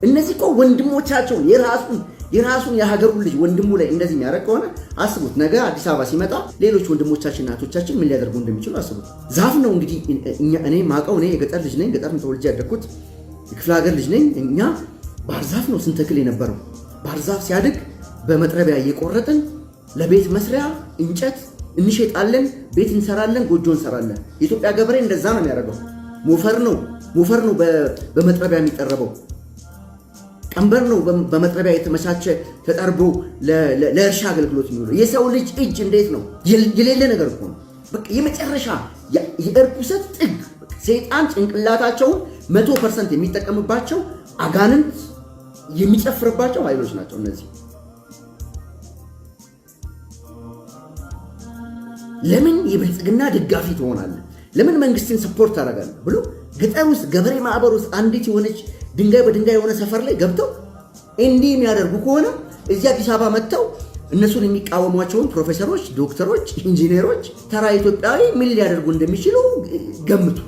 እነዚህ እኮ ወንድሞቻቸውን የራሱን የሀገሩን ልጅ ወንድሙ ላይ እንደዚህ የሚያደርግ ከሆነ አስቡት። ነገ አዲስ አበባ ሲመጣ ሌሎች ወንድሞቻችን እናቶቻችን ምን ሊያደርጉ እንደሚችሉ አስቡት። ዛፍ ነው እንግዲህ እኔ ማቀው፣ እኔ የገጠር ልጅ ነኝ። ገጠር ተወልጄ ያደግኩት የክፍለ ሀገር ልጅ ነኝ። እኛ ባህር ዛፍ ነው ስንተክል የነበረው። ባህር ዛፍ ሲያድግ በመጥረቢያ እየቆረጥን ለቤት መስሪያ እንጨት እንሸጣለን፣ ቤት እንሰራለን፣ ጎጆ እንሰራለን። የኢትዮጵያ ገበሬ እንደዛ ነው የሚያደርገው። ሞፈር ነው በመጥረቢያ የሚጠረበው። ቀንበር ነው በመጥረቢያ የተመቻቸ ተጠርቦ ለእርሻ አገልግሎት የሚውለው። የሰው ልጅ እጅ እንዴት ነው? የሌለ ነገር እኮ ነው። በቃ የመጨረሻ የእርኩሰት ጥግ። ሰይጣን ጭንቅላታቸውን 100% የሚጠቀምባቸው፣ አጋንንት የሚጨፍርባቸው ኃይሎች ናቸው እነዚህ። ለምን የብልጽግና ደጋፊ ትሆናለህ? ለምን መንግስትን support ታደርጋለህ? ብሎ ገጠር ውስጥ ገበሬ ማህበር ውስጥ አንዲት የሆነች ድንጋይ በድንጋይ የሆነ ሰፈር ላይ ገብተው እንዲህ የሚያደርጉ ከሆነ እዚህ አዲስ አበባ መጥተው እነሱን የሚቃወሟቸውን ፕሮፌሰሮች፣ ዶክተሮች፣ ኢንጂነሮች፣ ተራ ኢትዮጵያዊ ምን ሊያደርጉ እንደሚችሉ ገምቱ።